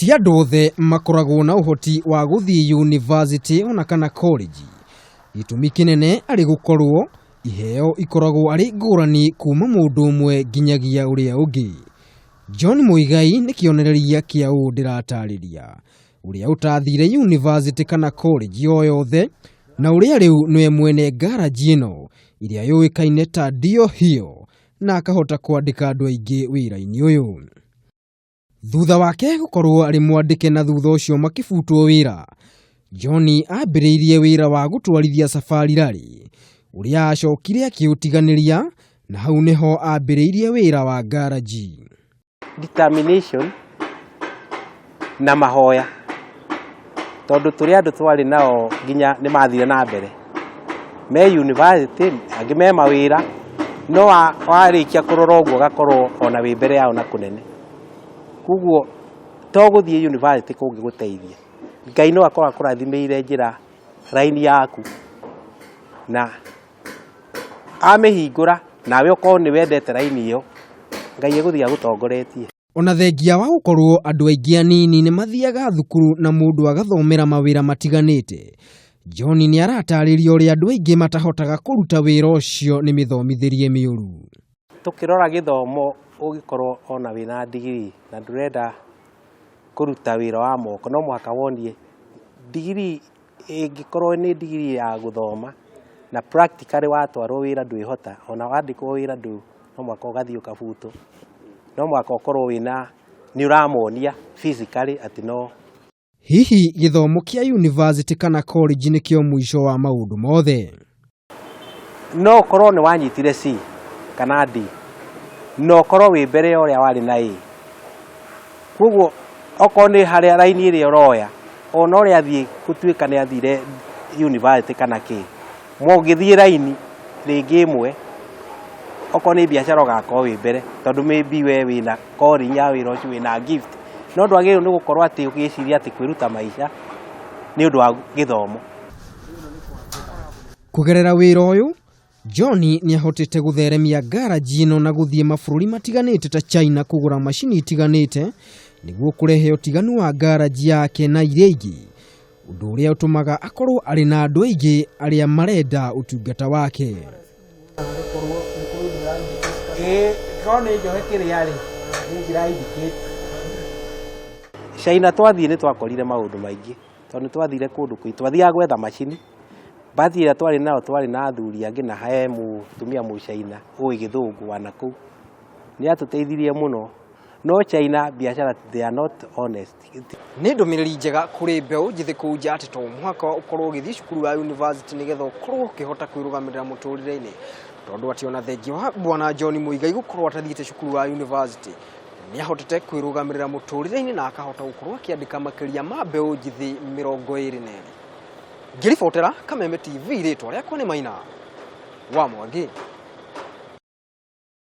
Ti andũ othe makoragwo na ũhoti wa gũthiĩ university ona kana college. Gĩtũmi kĩnene arĩ gũkorwo iheo ikoragwo arĩ ngũrani kuma mũndũ ũmwe nginyagia ũrĩa ũngĩ. John Muigai nĩ kĩonereria kĩa ũũ ndĩratarĩria, ũrĩa ũtathire university kana college o yothe na ũrĩa rĩu nĩwe mwene ngaraji ĩno ĩrĩa yũĩkaine ta Ndio Hiyo na akahota kwandĩka andũ aingĩ wĩra-inĩ ũyũ. Thutha wake gũkorwo arĩ mwandĩke na thutha ũcio makĩbutwo wĩra, John ambĩrĩirie wĩra wa gũtwarithia Safari Rally ũrĩa acokire akĩũtiganĩria na hau nĩho ambĩrĩirie wĩra wa ngaraji. Determination na mahoya, tondũ tũrĩ andũ twarĩ nao nginya nĩ mathire na mbere me university, angĩ me mawĩra, no warĩkia kũrora ũguo ũgakorwo ona wĩ mbere yao na kũnene. Koguo to gũthiĩ university kũngĩgũteithia, Ngai no akorwo akũrathimĩire njĩra raini yaku na amĩhingũra, nawe ũkorwo nĩ wendete raini ĩyo, Ngai egũthiĩ agũtongoretie. Ona thengia wa gũkorwo andũ aingĩ anini nĩ mathiaga thukuru na mũndũ agathomera mawĩra matiganĩte, John nĩ aratarĩria ũrĩa andũ aingĩ matahotaga kũruta wĩra ũcio nĩ mĩthomithĩrie mĩũru. Tũkĩrora gĩthomo, ũngĩkorwo ona wĩna ndigiri na ndũrenda kũruta wĩra wa moko, no mũhaka wonie ndigiri. Ĩngĩkorwo nĩ ndigiri ya gũthoma na practically watwarwo wĩra ndwĩhota, ona wandĩkwo wĩra ndũ, no mũhaka ũgathiĩ ũkabutwo, no mũhaka ũkorwo wĩna nĩ ũramonia physically atĩ no. Hihi gĩthomo kĩa university kana college nĩkĩo mũico wa maũndũ mothe? No ũkorwo nĩ wanyitire C kana D na ũkorwo wĩ mbere ya ũrĩa warĩ na A. Koguo okorwo nĩ harĩa raini ĩrĩa ũroya, ona ũrĩa athiĩ gũtuĩka nĩ athire university kana kĩ, mũngĩthiĩ raini rĩngĩ ĩmwe, okorwo nĩ biacara ũgakorwo wĩ mbere, tondũ maybe we wĩna calling ya wĩra ũcio, wĩna gift. No ndwagĩrĩirwo nĩ gũkorwo atĩ ũgĩciria atĩ kwĩruta maica nĩ ũndũ wa gĩthomo. Kũgerera wĩra ũyũ, John nĩ ahotete gũtheremia ngaraji ĩno na gũthiĩ mabũrũri matiganĩte ta China kũgũra macini itiganĩte nĩguo kũrehe ũtiganu wa ngaraji yake na iria ingĩ, ũndũ ũrĩa ũtũmaga akorwo arĩ na andũ aingĩ arĩa marenda ũtungata wake. Ĩĩ, korwo nĩ njohe kĩrĩa rĩ, nĩ njĩra indicate. China twathiĩ nĩ twakorire maũndũ maingĩ, tondũ nĩ twathire kũndũ kũingĩ, twathiaga gwetha macini. Mbathi ĩrĩa twarĩ nayo twarĩ na athuri angĩ na he mũtumia mũcaina ũĩ gĩthũngũ wa nakũu, nĩ atũteithirie mũno. No China biacara, they are not honest. Nĩ ndũmĩrĩri njega kũrĩ mbeũ njĩthĩ kũu nja atĩ to mũhaka ũkorwo ũgĩthiĩ cukuru wa university nĩgetha ũkorwo ũkĩhota kwĩrũgamĩrĩra mũtũrĩre-inĩ, tondũ atĩ ona thengia wa bwana John Muigai gũkorwo atathiĩte cukuru wa university, nĩ ahotete kwĩrũgamĩrĩra mũtũrĩre-inĩ na akahota gũkorwo akĩandĩka makĩria ma mbeũ njĩthĩ 22. Ngĩribotera Kameme TV, rĩtwa rĩakwa nĩ Maina wa Mwangi.